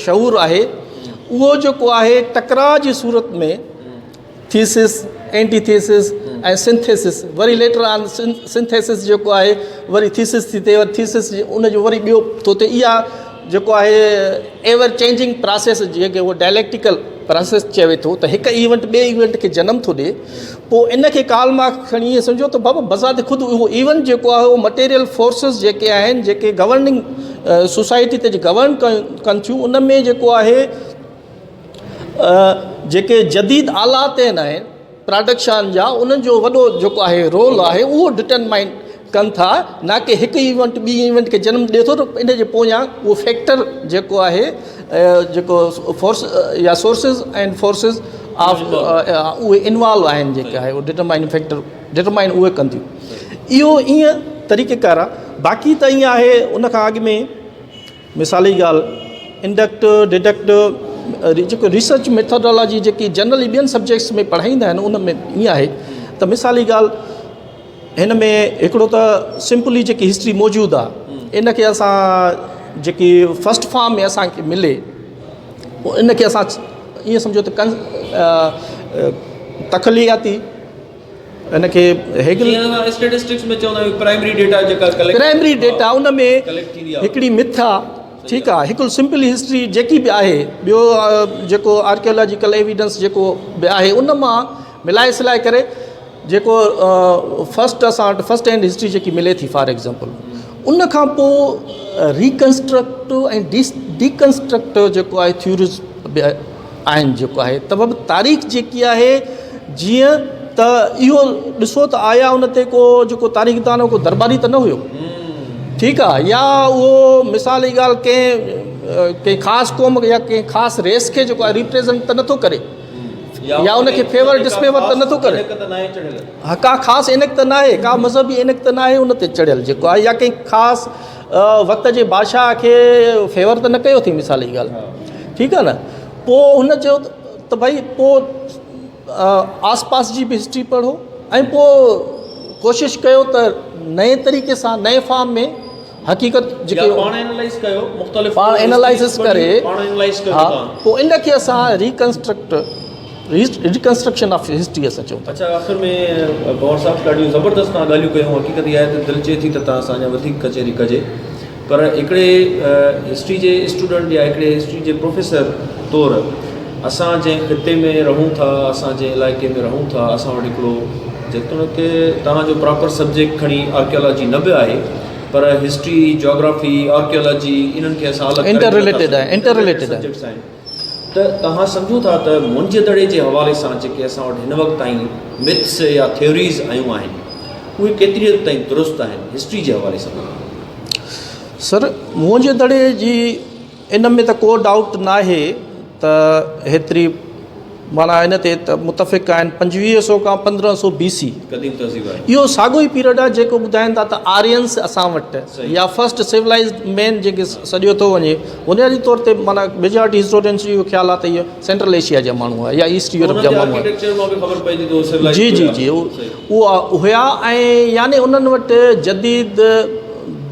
شعور آهي اهو جيڪو آهي ٽڪراء جي صورت ۾ ٿيسس اينٽي ٿيسس ۽ سنٿيسس وري ليٽر آن سنٿيسس جيڪو آهي وري ٿيسس ٿي ٿئي وري ٿيسس ان جو وري ٻيو ٿو ٿئي اها جيڪو آهي ايور چينجنگ پراسيس جيڪي اهو ڊائليڪٽيڪل پراسيس چوي ٿو ته هڪ ايونٽ ٻئي ايونٽ کي جنم ٿو ڏئي پوء ان کي ڪارل مارڪس کڻي ائين سمجهيو ته بابا بذات خود اهو ايونٽ جيڪو آهي اهو مٽيريل فورسز جيڪي آهن جيڪي گورننگ سوسائٽي تي گورن ڪن ٿيون ان ۾ جيڪو آهي جيڪي جديد آلات آهن پراڊڪشن جا انهن جو وڏو جيڪو آهي رول آهي اهو ڊٽرمائن ڪن ٿا نه ڪي هڪ ايونٽ ٻي ايونٽ کي جنم ڏئي ٿو ته ان جي پويان اهو فيڪٽر جيڪو آهي جيڪو فورس يا سورسز اينڊ فورسز آف اهي انوالو آهن جيڪي آهي اهو ڊٽرمائن فيڪٽر ڊٽرمائن اهي ڪن ٿيون اهو ائين طريقي ڪار آهي باقي ته ائين آهي ان کان اڳ ۾ مثال جي ڳالهه انڊڪٽ ڊڊڪٽ جيڪو ريسرچ ميٿاڊالاجي جيڪي جنرلي ٻين سبجيڪٽس ۾ پڙهائيندا آهن ان ۾ ائين آهي ته مثال جي ڳالهه هن ۾ هڪڙو ته سمپلي جيڪي هسٽري موجود آهي ان کي اسان جيڪي فرسٽ فارم ۾ اسانکي ملي پوء ان کي اسان ائين سمجهو ته ڪن تخلياتي ان کي هيگل اسٽيٽسٽڪس ۾ چوندا آهيون پرائمري ڊيٽا جيڪا ڪليڪٽ پرائمري ڊيٽا ان ۾ هڪڙي مٿ آ ٺيڪ آ هڪ سمپل هسٽري جيڪي به آهي ٻيو جيڪو آرڪيالاجيڪل ايويڊنس جيڪو به آهي ان مان ملائي سلائي ڪري جيڪو فرسٽ اسان وٽ فرسٽ هينڊ هسٽري جيڪي ملي ٿي فار ايگزامپل ان کان پوء ريڪنسٽرڪٽو ۽ ڊيڪنسٽرڪٽو جيڪو آهي ٿيوريز به آهن جيڪو آهي ته به تاريخ جيڪي آهي جيئن ته اهو ڏسو ته آيا ان تي ڪو جيڪو تاريخدان هو ڪو درباري ته نه هيو ٺيڪ آهي يا اهو مثال جي ڳالهه ڪنهن ڪنهن خاص قوم يا ڪنهن خاص ريس کي جيڪو آهي ريپريزنٽ ته نٿو ڪري يا ان کي فيور ڊسفيور ته نٿو ڪري ها ڪا خاص عينڪ ته ناهي ڪا مذهبي عينڪ ته ناهي ان تي چڙهيل جيڪو آهي يا ڪنهن خاص وقت جي بادشاهه کي فيور ته نه ڪيو اٿئي مثال جي ڳالهه ٺيڪ آهي نه پوء هن چيو ته ڀئي پوء آس پاس جي به هسٽري پڙهو ۽ پوء ڪوشش ڪيو ته نئين طريقي سان نئين فارم ۾ حقيقت جيڪي پاڻ اينالائز ڪيو مختلف پاڻ اينالائزس ڪري پاڻ اينالائز ڪيو ها پوء ان کي اسان ريڪنسٽرڪٽ ريڪنسٽرڪشن آف هسٽري اسان چئون ٿا. اڇا آخر ۾ پنهور صاحب ڏاڍيون زبردست توهان ڳالهيون ڪيون حقيقت اها آهي ته دل چئي ٿي ته توهان سان اڃا وڌيڪ ڪچهري ڪجي پر هڪڙي هسٽري جي اسٽوڊنٽ يا هڪڙي هسٽري جي پروفيسر طور اسان جنهن خطي ۾ رهون ٿا اسان جنهن علائقي ۾ رهون ٿا اسان وٽ هڪڙو جيتوڻيڪ توهان جو پراپر سبجيڪٽ کڻي آرڪيالاجي نه به آهي پر هسٽري جاگرافي آرڪيالاجي انهن کي اسان الڳ انٽر رليٽيڊ آهن انٽر رليٽيڊ آهن ته توهان سمجهو ٿا ته موئن جي دڙي جي حوالي سان جيڪي اسان وٽ هن وقت تائين مٿس يا ٿيوريز آيون آهن اهي ڪيتري حد تائين درست آهن هسٽري جي حوالي سان؟ سر موئن جي دڙي جي ان ۾ ته ڪو ڊائوٽ ناهي ته هيتري معنيٰ ان تي ته متفق آهن پنجويهه سو کان پندرهن سو بي سي قديم تهذيب آهي. اهو ساڳيو ئي پيريڊ آهي جيڪو ٻڌائين ٿا ته آرينس اسان وٽ يا فرسٽ سولائزڊ مين جيڪي سڏيو ٿو وڃي بنيادي طور تي معنيٰ ميجارٽي هسٽورينس جو اهو خيال آهي ته اهي سينٽرل ايشيا جا ماڻهو هئا يا ايسٽ يورپ جا ماڻهو هئا جي جي جي اهو هيا ۽ يعني انهن وٽ جديد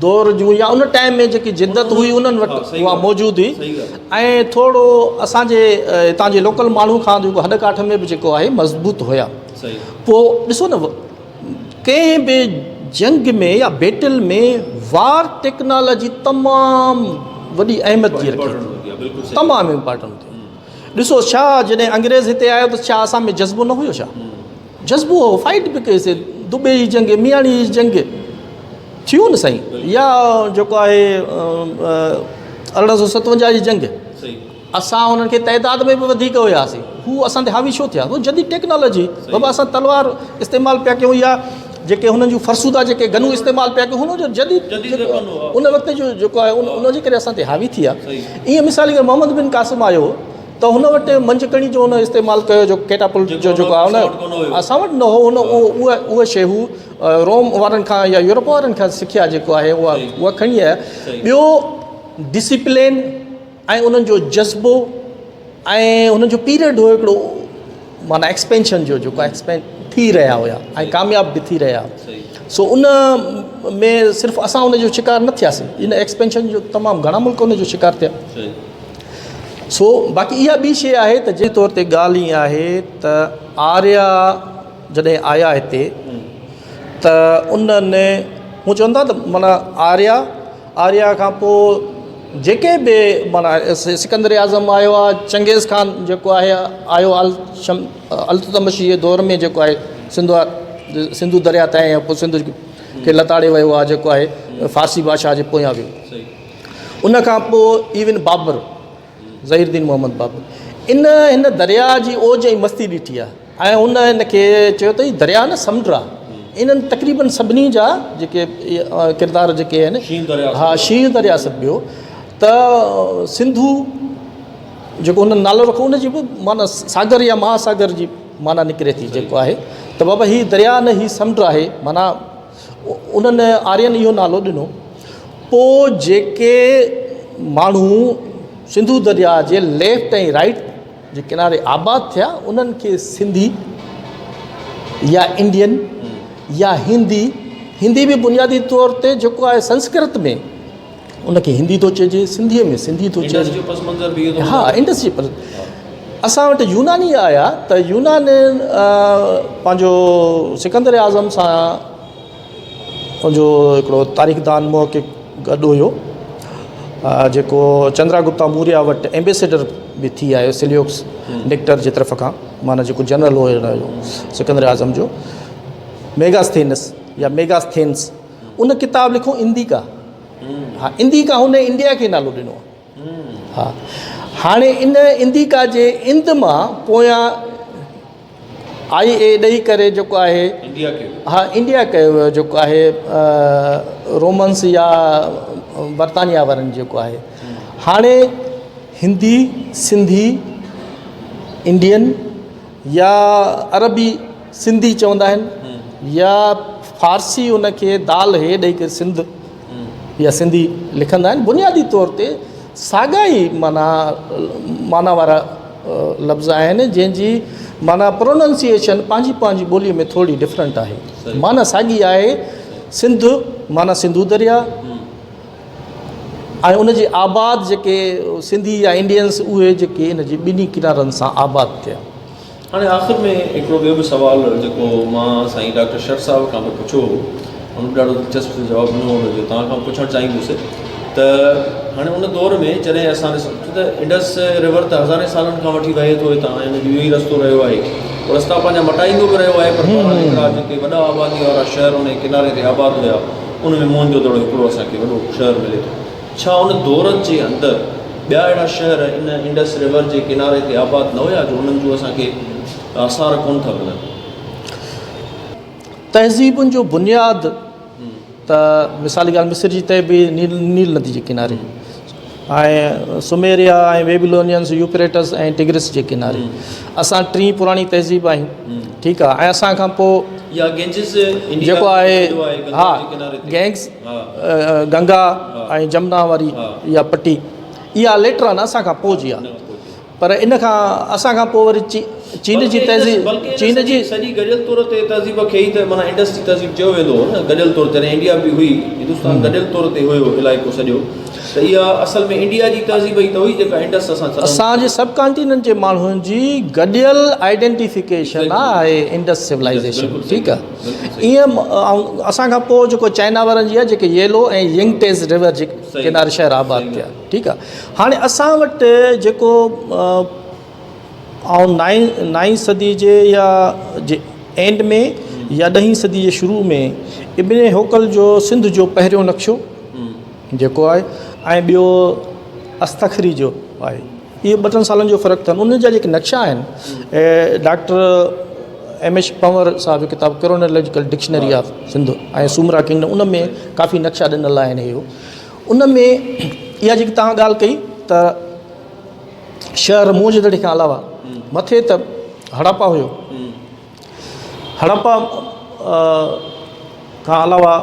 دور جون يا ان ٽائيم ۾ جيڪي جدت هئي انهن وٽ اها موجود هئي ۽ ٿورو اسانجي هتان جي لوڪل ماڻهو کان جيڪو هڏ ڪاٺ ۾ به جيڪو آهي مضبوط هيا پوء ڏسو نه ڪنهن به جنگ ۾ يا بيٽل ۾ وار ٽيڪنالاجي تمام وڏي اهميت جي رکي ٿي تمام امپارٽنٽ ٿي ڏسو ڇا جڏهن انگريز هتي آيو ته ڇا اسان ۾ جذبو نه هيو ڇا جذبو هو فائٽ به ڪئيسي دبي جي جنگ مياڻي جي جنگ ٿيون نه سائين يا جيڪو آهي 1857 جي جنگ اسان انهن کي تعداد ۾ به وڌيڪ هياسين هو اسان تي حاوي ڇو ٿيا هو جديد ٽيڪنالاجي بابا اسان تلوار استعمال پيا ڪيون يا جيڪي هنن جون فرسودا جيڪي گنون استعمال پيا ڪيون هن جو جديد ان وقت جو جيڪو آهي ان جي ڪري اسان تي حاوي ٿي ويا ائين مثال جي محمد بن قاسم آيو ته هن وٽ منجڪڻي جو هن استعمال ڪيو جو ڪيٽاپلٽ جو جيڪو آهي ان اسان وٽ نه هو هن اها اها شيء هو روم وارن کان يا يورپ وارن کان سکيا جيڪو آهي اها اها کڻي آيا ٻيو ڊسيپلين ۽ انهن جو جذبو ۽ انهن جو پيريڊ هو هڪڙو معنيٰ ايڪسپينشن جو جيڪو ايڪسپينڊ ٿي رهيا هيا ۽ ڪامياب به ٿي رهيا سو ان ۾ صرف اسان ان جو شڪار نه ٿياسين ان ايڪسپينشن جو تمام گهڻا ملڪ ان جو شڪار ٿيا سو باقي اها ٻي شيء آهي ته جي طور تي ڳالهه ائين آهي ته آريا جڏهن آيا هتي ته انهن هو چون ٿا ته معنيٰ آريا آريا کان پوء جيڪي به معنيٰ سڪندر اعظم آيو آهي چنگيز خان جيڪو آهي آيو التتمش جي دور ۾ جيڪو آهي سنڌو سنڌو دريا تائين پوء سنڌ کي لتاڙي ويو آهي جيڪو آهي فارسي بادشاهه جي پويان ويو ان کان پوء ايون بابر ظهير الدين محمد بابر ان هن درياء جي اوج ۽ مستي ڏٺي آهي ۽ هن هن کي چيو ته هي درياء نه سمنڊ آهي انهن تقريبن سڀني جا جيڪي ڪردار جيڪي آهن ها شينهن درياء سڏبيو ته سنڌو جيڪو هن نالو رکيو ان جي به معنيٰ ساگر يا مهاساگر جي معنيٰ نڪري ٿي جيڪو آهي ته بابا هي درياء نه هي سمنڊ آهي معنيٰ انهن آرين اهو نالو ڏنو. پوء جيڪي ماڻهو سنڌو درياء جي ليفٽ ۽ رائيٽ جي ڪناري آباد ٿيا انهن کي سنڌي يا انڊين يا هندي، هندي به بنيادي طور تي جيڪو آهي سنسڪرت ۾ ان کي هندي ٿو چئجي سنڌيء ۾ سنڌي ٿو چئجي ها انڊس جي پس اسان وٽ يوناني آيا ته يونانين پنهنجو سڪندر اعظم سان پنهنجو هڪڙو تاريخدان محقق گڏ هيو جيڪو چندرا گپتا موريا وٽ ايمبيسيڊر به ٿي آيو سليوڪس نڪٽر جي طرف کان معنيٰ جيڪو جنرل هو هن جو سڪندر اعظم جو ميگاستينس يا ميگاستينس ان ڪتاب لکيو انديڪا ها انديڪا هن انڊيا کي نالو ڏنو ها هاڻي ان انديڪا جي اند مان پويان آئي اي ڏئي ڪري جيڪو آهي ها انڊيا ڪيو ويو جيڪو آهي رومنس يا برطانيا وارن جيڪو آهي هاڻي هندي سنڌي انڊين يا عربي سنڌي چوندا آهن يا فارسي ان کي دال هي ڏئي ڪري سنڌ يا سنڌي لکندا آهن بنيادي طور تي ساڳا ئي معنيٰ معنيٰ وارا لفظ آهن جنهن جي معنيٰ پروننسيئيشن پنهنجي پنهنجي ٻولي ۾ ٿوري ڊفرنٽ آهي معنيٰ ساڳي آهي سنڌ معنيٰ سنڌو دريا ۽ ان جي آباد جيڪي سنڌي يا انڊينس اهي جيڪي ان جي ٻنهي ڪنارن سان آباد ٿيا. هاڻي آخر ۾ هڪڙو ٻيو به سوال جيڪو مان سائين ڊاڪٽر شر صاحب کان به پڇيو هو ان به ڏاڍو دلچسپ جواب ڏنو هو ان جو توهان کان پڇڻ چاهيندس ته هاڻي ان دور ۾ جڏهن اسان ڏسون ڇو ته انڊس ريور ته هزارين سالن کان وٺي وهي ٿو هتان ۽ ان جو اهو ئي رستو رهيو آهي اهو رستا پنهنجا مٽائيندو به رهيو آهي پر بهرحال هڪڙا جيڪي وڏا آبادي وارا شهر ان جي ڪناري تي آباد هيا ان ۾ موهن جو دڙو هڪڙو اسان کي وڏو شهر ملي ٿو. ڇا ان دور جي اندر ٻيا اهڙا شهر ان انڊس ريور جي ڪناري تي آباد نه هيا جو انهن جون اسان کي آثار ڪونه ٿا ملن؟ تهذيبن جو بنياد ته مثال جي ڳالهه مصر جي تهذيب نيل ندي جي ڪناري ۽ سميريا ۽ بيبلونينس يوفريٽس ۽ ٽگرس جي ڪناري اسان ٽين پراڻي تهذيب آهيون ٺيڪ آهي ۽ اسان کان پوء يا گينجس جيڪو آهي ها گينگس گنگا ۽ جمنا واري اها پٽي اها ليٽر آهي نه اسان کان پوء جي آهي پر ان کان اسان کان پوء وري چين جي تهذيب چين جي سڄي گڏيل طور تي تهذيب کي ئي ته معنيٰ انڊس جي تهذيب چيو ويندو هو نه گڏيل طور تي انڊيا به هئي هندستان گڏيل طور تي هيو علائقو سڄو ته اها اصل ۾ انڊيا جي تهذيب ئي ته هئي جيڪا انڊس اسان سڏون اسان جي سب ڪانٽيننٽ جي ماڻهن جي گڏيل آئيڊينٽيفڪيشن آهي انڊس سولائيزيشن ٺيڪ آهي ائين اسان کان پوء جيڪو چائنا وارن جي آهي جيڪي ييلو ۽ ينگ ٽيز ريور جي ڪناري شهر آباد ٿيا ٺيڪ آ هاڻي اسان وٽ جيڪو آئون نائين نائين صدي جي يا جي اينڊ ۾ يا ڏهين صدي جي شروع ۾ ابن هوڪل جو سنڌ جو پهريون نقشو جيڪو آهي ۽ ٻيو استخري جو آهي اهو ٻه ٽن سالن جو فرق اٿن انهن جا جيڪي نقشا آهن ڊاڪٽر ايم ايڇ پنور صاحب جو ڪتاب chronological dictionary of Sindh ۽ Soomra kingdom ان ۾ ڪافي نقشا ڏنل آهن اهو ان ۾ اها جيڪي توهان ڳالهه ڪئي ته شهر موهن جي دڙي کان علاوه مٿي ته هڙاپا هيو هڙاپا کان علاوه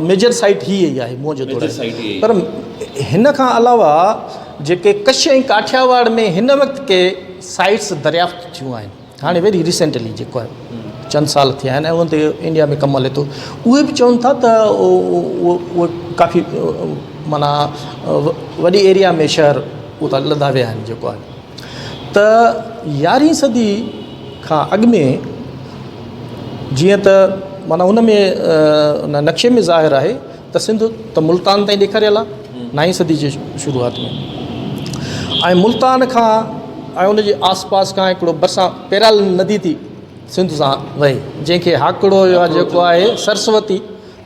ميجر سائيٽ هي ئي آهي موهن جو دڙو پر هن کان علاوه جيڪي ڪڇ ۽ ڪاٺياواڙ ۾ هن وقت ڪي سائيٽس دريافت ٿيون آهن هاڻي ويري ريسينٽلي جيڪو آهي چند سال ٿيا آهن ۽ ان تي انڊيا ۾ ڪم هلي ٿو اهي به چون ٿا ته اهي ڪافي معنيٰ وڏي ايريا ۾ شهر اتان لڌا ويا آهن جيڪو آهي ته يارهين صدي کان اڳ ۾ جيئن ته معنيٰ ان ۾ ان نقشي ۾ ظاهر آهي ته سنڌ ته ملتان تائين ڏيکاريل آهي نائين صدي جي شروعات ۾ ۽ ملتان کان ۽ ان جي آس پاس کان هڪڙو برسان پيرال ندي ٿي سنڌ سان وهي جنهن کي هاڪڙو يا جيڪو آهي سرسوتي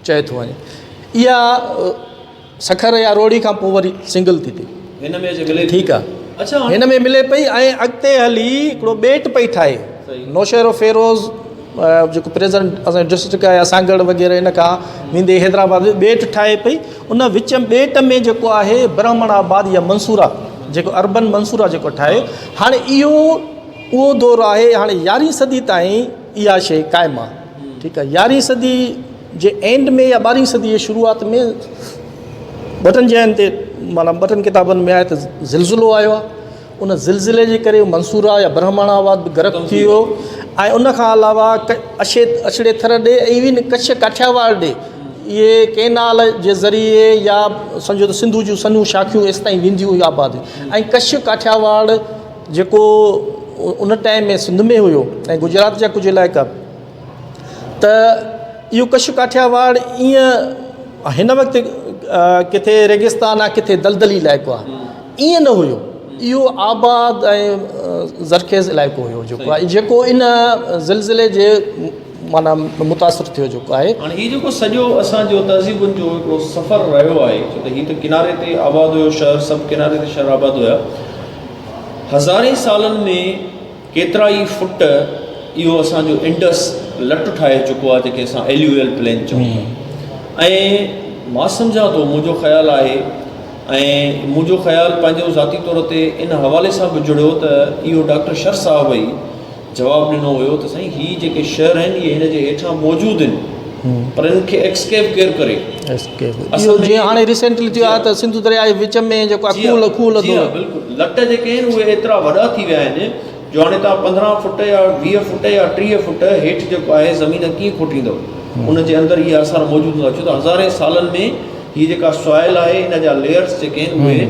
چئي ٿو وڃي اها سکر يا روهڙي کان پوء وري سنگل ٿي ٿئي هن ۾ اچي ملي ٺيڪ آ اڇا هن ۾ ملي پئي ۽ اڳتي هلي هڪڙو ٻيٽ پئي ٺاهي نوشهرو فيروز جيڪو پريزنٽ اسان جو ڊسٽرڪٽ آهي سانگهڙ وغيره ان کان ويندي حيدرآباد ٻيٽ ٺاهي پئي ان وچ ٻيٽ ۾ جيڪو آهي برهمڻ آباد يا منصوره جيڪو اربن منصوره جيڪو ٺاهي هاڻي اهو اهو دور آهي هاڻي يارهين صدي تائين اها شيء قائم آهي ٺيڪ آهي يارهين صدي جي اينڊ ۾ يا ٻارهين صدي جي شروعات ۾ ٻه ٽن جاين تي معنيٰ ٻه ٽن ڪتابن ۾ آهي ته زلزلو آيو آهي ان زلزلي جي ڪري منصوره يا برهمڻ آباد به غرق ٿي ويو ۽ ان کان علاوه اشي اڇڙي ٿر ڏي ۽ ايون ڪڇ ڪاٺياواڙ ڏي اهي ڪينال جي ذريعي يا سمجهو ته سنڌو جون سنهيون شاخيون ايستائين وينديون هيون آباد ۽ ڪڇ ڪاٺياواڙ جيڪو ان ٽائيم ۾ سنڌ ۾ هيو ۽ گجرات جا ڪجهه علائقا ته اهو ڪڇ ڪاٺياواڙ ائين هن وقت ڪٿي ريگستان آهي ڪٿي دلدلي علائقو آهي ائين نه هيو اهو آباد ۽ زرخيز علائقو هيو جيڪو آهي جيڪو ان زلزلي جي معنيٰ متاثر ٿيو جيڪو آهي. هاڻي هي جيڪو سڄو اسان جو تهذيبن جو هڪڙو سفر رهيو آهي ڇو ته هي ته ڪناري تي آباد هيو شهر سڀ ڪناري تي شهر آباد هيا هزارين سالن ۾ ڪيترا ئي فٽ اهو اسان جو انڊس لٽ ٺاهي چڪو آهي جيڪي اسان ايليويل پلين چئون ٿا ۽ مان سمجهان ٿو منهنجو خيال آهي ۽ منهنجو خيال پنهنجو ذاتي طور تي ان حوالي سان به جڙيو ته اهو ڊاڪٽر شر صاحب ئي جواب ڏنو هيو ته سائين هي جيڪي شهر آهن اهي هن جي هيٺان موجود آهن. پر ان کي ايڪسڪيو ڪير ڪري؟ اهو جيئن هاڻي ريسينٽلي ٿيو آهي ته سنڌو درياء جي وچ ۾ جيڪو آهي کوهه کوهه لڌو. جي ها بلڪل لٽ جيڪي آهن اهي ايترا وڏا ٿي ويا آهن جو هاڻي توهان 15 فوٽ يا 20 فوٽ يا 30 فوٽ هيٺ جيڪو آهي زمين ڪيئن کوٽيندؤ ان جي اندر اهي آثار موجود هوندا ڇو ته هزارين سالن ۾ هي جيڪا سوائل آهي ان جا ليئرس جيڪي آهن اهي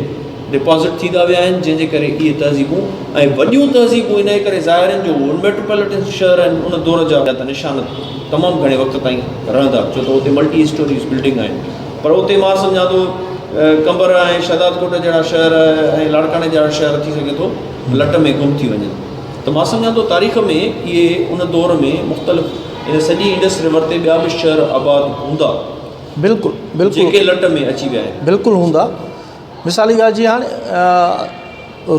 ڊپازٽ ٿيندا ويا آهن جنهن جي ڪري اهي تهذيبون ۽ وڏيون تهذيبون ان جي ڪري ظاهر آهن جو اهي ميٽروپوليٽن شهر آهن ان دور جا ته نشان تمام گهڻي وقت تائين رهندا ڇو ته اتي ملٽي اسٽوريز بلڊنگ آهن پر اتي مان سمجهان ٿو قمبر ۽ شهداد ڪوٽ جهڙا شهر ۽ لاڙڪاڻي جهڙا شهر ٿي سگهي ٿو لٽ ۾ گم ٿي وڃن ته مان سمجهان ٿو تاريخ ۾ اهي ان دور ۾ مختلف ان سڄي انڊس ريور تي ٻيا به شهر آباد هوندا بلڪل بلڪل جيڪي لٽ ۾ اچي ويا آهن بلڪل هوندا مثالي ڳالهه جي هاڻي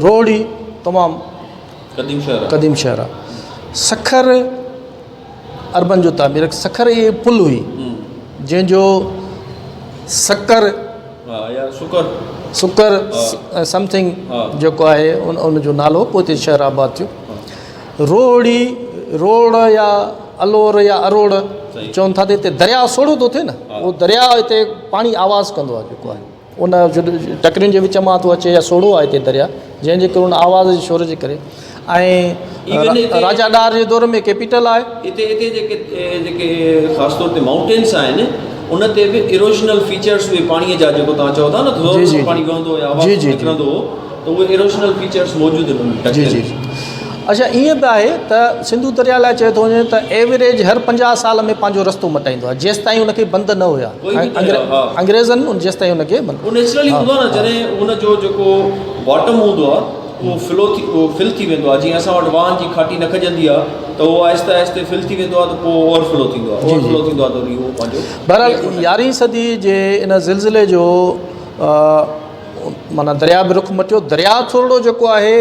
روهڙي تمام قديم شهر آهي قديم شهر آهي سکر عربن جو تعمير سکر اهي پل هئي جنهن جو سکر سکر سکر سمٿنگ جيڪو آهي ان ان جو نالو پوء هتي شهر آباد ٿيو روهڙي روڙ يا الور يا اروڙ چون ٿا ته هتي درياء سوڙهو ٿو ٿئي نه اهو درياء هتي پاڻي آواز ڪندو آهي جيڪو آهي ان ٽڪرين جي وچ مان ٿو اچي يا سوڙهو آهي هتي درياء جنهن جي ڪري ان آواز جي شور جي ڪري ۽ راجا ڏاهر جي دور ۾ ڪيپيٽل آهي. هتي هتي جيڪي جيڪي خاص طور تي مائونٽينس آهن ان تي به ايروشنل فيچرس اهي پاڻي جا جيڪو توهان چئو ٿا نه زور سان پاڻي وهندو يا آواز نڪرندو هو ته اهي ايروشنل فيچرس موجود آهن انهن ٽڪرين جي جي اڇا ائين به آهي ته سنڌو درياء لاء چيو ٿو وڃي ته ايوريج هر 50 سال ۾ پنهنجو رستو مٽائيندو آهي جيستائين ان کي بند نه هيا انگريزن جيستائين ان کي بند اهو نيچرلي هوندو آهي نه جڏهن ان جو جيڪو باٽم هوندو آهي اهو فلو ٿي اهو فل ٿي ويندو آهي جيئن اسان وٽ واهن جي کاٽي نه کڄندي آهي ته اهو آهستي آهستي فل ٿي ويندو آهي ته پوء اوور فلو ٿيندو آهي اوور فلو ٿيندو آهي ته وري اهو پنهنجو بهرحال يارهين صدي جي ان زلزلي جو معنيٰ درياء به رخ مٽيو درياء ٿورڙو جيڪو آهي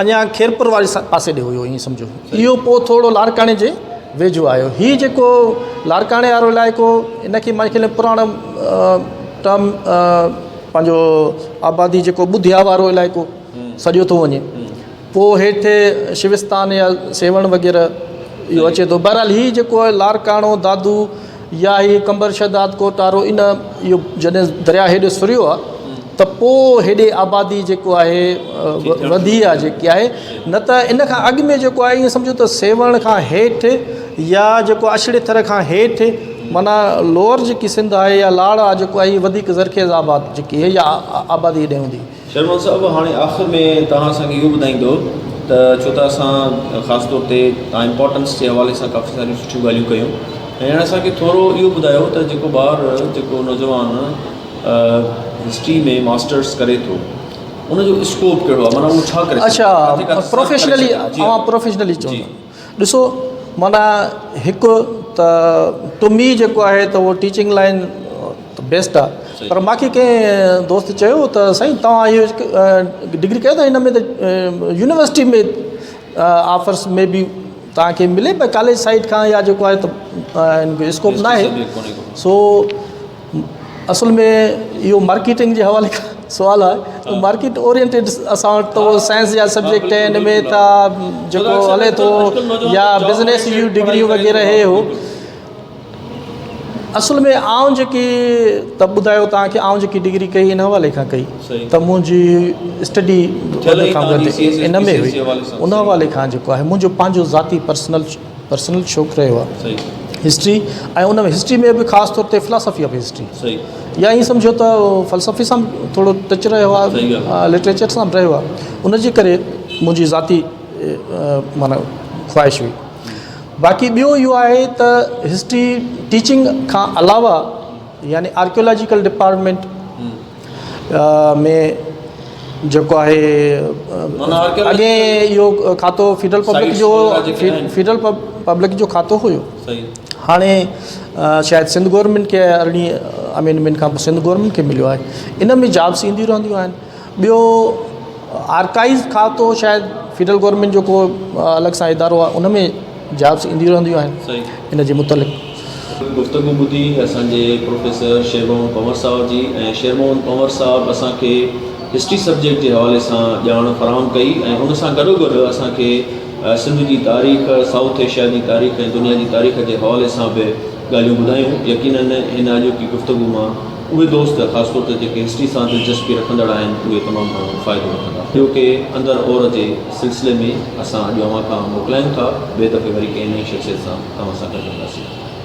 اڃا خيرپور واري پاسي ڏي هيو ائين سمجهو اهو پوء ٿورڙو لاڙڪاڻي جي ويجهو آيو هي جيڪو لاڙڪاڻي وارو علائقو ان کي مان خيال پراڻو ٽرم پنهنجو آبادي جيڪو ٻڌيا وارو علائقو سڏيو ٿو وڃي پوء هيٺ شوستان يا سيوهڻ وغيره اهو اچي ٿو بهرحال هي جيڪو آهي لاڙڪاڻو دادو يا هي قمبر شهداد ڪوٽ وارو ان اهو جڏهن درياء هيڏي سريو آهي ته پوء هيڏي آبادي جيڪو آهي وڌي آهي جيڪي آهي نه ته ان کان اڳ ۾ جيڪو آهي ائين سمجهو ته سيوهڻ کان هيٺ يا جيڪو اڇڙي ٿر کان هيٺ معنيٰ لوئر جيڪي سنڌ آهي يا لاڙ آهي جيڪو آهي وڌيڪ زرخيز آباد جيڪي آهي يا آبادي هيڏي هوندي. شرمن صاحب هاڻي آخر ۾ توهان اسان کي اهو ٻڌائيندو ته ڇو ته اسان خاص طور تي توهان امپارٽنس جي حوالي سان ڪافي ساريون سٺيون ڳالهيون ڪيون ۽ هاڻي اسان کي ٿورو اهو ٻڌايو ته جيڪو ٻار جيڪو نوجوان هسٽري ۾ ماسٽرس ڪري ٿو ان جو اسڪوپ ڪهڙو آهي معنيٰ اهو ڇا ڪري اڇا پروفيشنلي اوهان پروفيشنلي چئو ٿا ڏسو معنيٰ هڪ ته ٽو مي جيڪو آهي ته اهو ٽيچنگ لائن ته بيسٽ آ پر ماکي ڪنهن دوست چيو ته سائين توهان اهو ڊگري ڪيو ته هن ۾ ته يونيورسٽي ۾ آفرس ۾ به توهان کي ملي پر ڪاليج سائيڊ کان يا جيڪو آهي ته هن کي اسڪوپ نه آهي سو اصل ۾ اهو مارڪيٽنگ جي حوالي کان سوال آهي ته مارڪيٽ اورينٽيڊ اسان وٽ ته سائنس جا سبجيڪٽ آهن ۾ ته جيڪو هلي ٿو يا بزنس جون ڊگريون وغيره هي هو اصل ۾ آئون جيڪي ته ٻڌايو توهان کي آئون جيڪي ڊگري ڪئي ان حوالي کان ڪئي ته منهنجي اسٽڊي ان ۾ هئي ان حوالي کان جيڪو آهي منهنجو پنهنجو ذاتي پرسنل پرسنل شوق رهيو آهي هسٽري ۽ ان ۾ هسٽري ۾ به خاص طور تي فلاسافي آف هسٽري يا ائين سمجهو ته فلسفي سان ٿورو ٽچ رهيو آهي لٽريچر سان به رهيو آهي ان جي ڪري منهنجي ذاتي معنيٰ خواهش هئي باقي ٻيو اهو آهي ته هسٽري ٽيچنگ کان علاوه يعني آرڪيالاجيڪل ڊپارٽمينٽ ۾ جيڪو آهي اڳي اهو کاتو فيڊرل پبلڪ جو فيڊرل پبلڪ جو کاتو هيو هاڻي شايد سنڌ گورنمينٽ کي ارڙهين امينڊمينٽ کان پوء سنڌ گورنمينٽ کي مليو آهي ان ۾ جابس اينديون رهنديون آهن ٻيو آرڪائيز کاتو شايد فيڊرل گورنمينٽ جو ڪو الڳ سان ادارو آهي ان ۾ جابس اينديون رهنديون آهن ان جي متعلق. گفتگو ٻڌي اسان جي پروفيسر شير محمد پنهور صاحب جي ۽ شير محمد پنهور صاحب اسان کي هسٽري سبجيڪٽ جي حوالي سان ڄاڻ فراهم ڪئي ۽ ان سان گڏوگڏ اسان کي سنڌ جي تاريخ، سائوٿ ايشيا جي تاريخ ۽ دنيا جي تاريخ جي حوالي سان به ڳالهيون ٻڌايون. يقينن هن اڄوڪي گفتگو مان اهي دوست خاص طور تي جيڪي هسٽري سان دلچسپي رکندڙ آهن اهي تمام گهڻو فائدو وٺندا. اڄوڪي اندر اور جي سلسلي ۾ اسان اڄ اوهان کان موڪلايون ٿا. ٻئي دفعي وري ڪنهن نئين شخصيت سان توهان سان گڏ هونداسين.